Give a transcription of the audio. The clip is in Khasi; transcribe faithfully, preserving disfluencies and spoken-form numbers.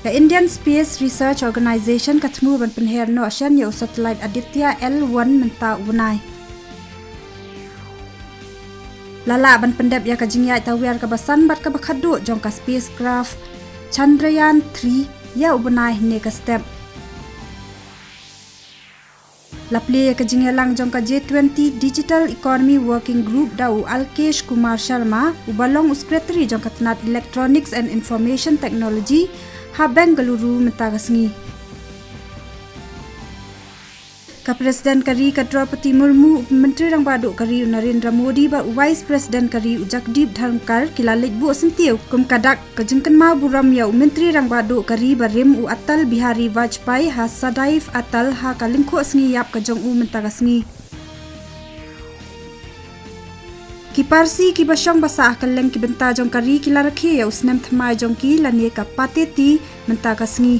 Ka Indian Space Research Organisation ka thmu ban pynher noh shen ïa u satellite Aditya L one mynta u bnai. La lah ban pyndep ïa ka jingïaid tawiar kaba san bad kaba khatduh jong ka spacecraft Chandrayaan three ïa u bnai hynne ka step. La plie ïa ka jingïalang jong ka G twenty Digital Economy Working Group da u Alkesh Kumar Sharma, uba long u secretary jong ka tnat Electronics and Information Technology, ha Bengaluru mynta ka sngi. Ka President ka ri ka Droupadi Murmu, u Myntri Rangbah Duh ka ri u Narendra Modi bad u Vice President ka ri u Jagdeep Dharmkar ki la leit buh syntiew kum ka dak ka jingkynmaw burom ïa u Myntri Rangbah Duh ka ri barim u Atal Bihari Vajpayee ha Sadaiv Atal ha ka lyngkhuh sngi ïap ka jong u mynta ka sngi. Ki Parsi kiba shong ba sah ha kylleng ki bynta jong ka ri ki la rakhe ïa u snem thymmai jong ki lane ka Pateti mynta ka sngi.